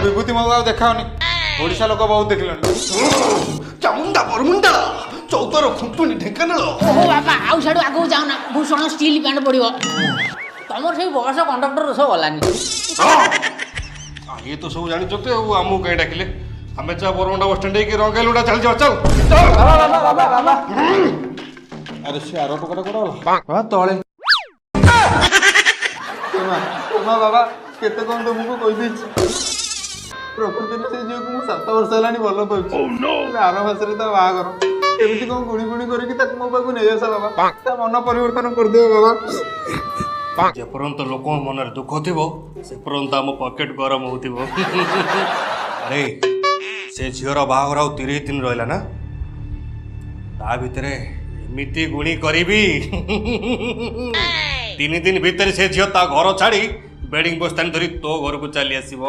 ବିଭୂତି ମୋ ଆଉ ଦେଖାଅନି, ଓଡ଼ିଶା ଲୋକ ବହୁତ ଦେଖିଲେଣି। ଚାମୁଣ୍ଡା ବରମୁଣ୍ଡା, 14 ଖୁଣ୍ଟୁଣି ଢେଙ୍କାନାଳ। ଓହୋ ବାପା, ଆଉ ସିଆଡ଼ୁ ଆଗକୁ ଯାଉନା, ଭୂଷଣ ଷ୍ଟିଲ୍ ପ୍ୟାଣ୍ଟ ପଡ଼ିବ। ତମର ସେଇ ବସ କଣ୍ଡକ୍ଟର ଦୋଷ ଗଲାନି। ଇଏ ତ ସବୁ ଜାଣିଛନ୍ତି, ଆଉ ଆମକୁ କାହିଁ ଡାକିଲେ? ଆମେ ଚା ବରମୁଣ୍ଡା ବସଷ୍ଟାଣ୍ଡ ହେଇକି ରଙ୍ଗେଇଲୁଣ୍ଡା ଚାଲିଯିବା। ଚାଲ ଚାଲ। ଆରେ, ସେ ଆର ଟୋକାଟା କୁଆଡ଼େ ଗଲା? ବାବା ତଳେ। ମା ମା, ବାବା, କେତେ କଣ ତୁମକୁ କହିଦେଇଛି। ପ୍ରକୃତିରେ ସେ ଝିଅକୁ ମୁଁ 7 ବର୍ଷ ହେଲାଣି ଭଲ ପାଉଛି। ହେଲେ ଆର ମାସରେ ତା ବାହାଘର। କେମିତି କଣ ଗୁଣି ଗୁଣି କରିକି ତାକୁ ମୋ ପାଖକୁ ନେଇ ଆସ ବାବା, ତା ମନ ପରିବର୍ତ୍ତନ କରିଦେବ ବାବା। ଯେପର୍ଯ୍ୟନ୍ତ ଲୋକଙ୍କ ମନରେ ଦୁଃଖ ଥିବ, ସେ ପର୍ଯ୍ୟନ୍ତ ଆମ ପକେଟ ଗରମ ହଉଥିବ। ଆରେ, ସେ ଝିଅର ବାହାଘର ଆଉ 30 ଦିନ ରହିଲା ନା? ତା ଭିତରେ ଏମିତି ଗୁଣି କରିବି, 3 ଦିନ ଭିତରେ ସେ ଝିଅ ତା ଘର ଛାଡ଼ି ବେଡିଂ ବସ୍ତାନି ଧରି ତୋ ଘରକୁ ଚାଲି ଆସିବ।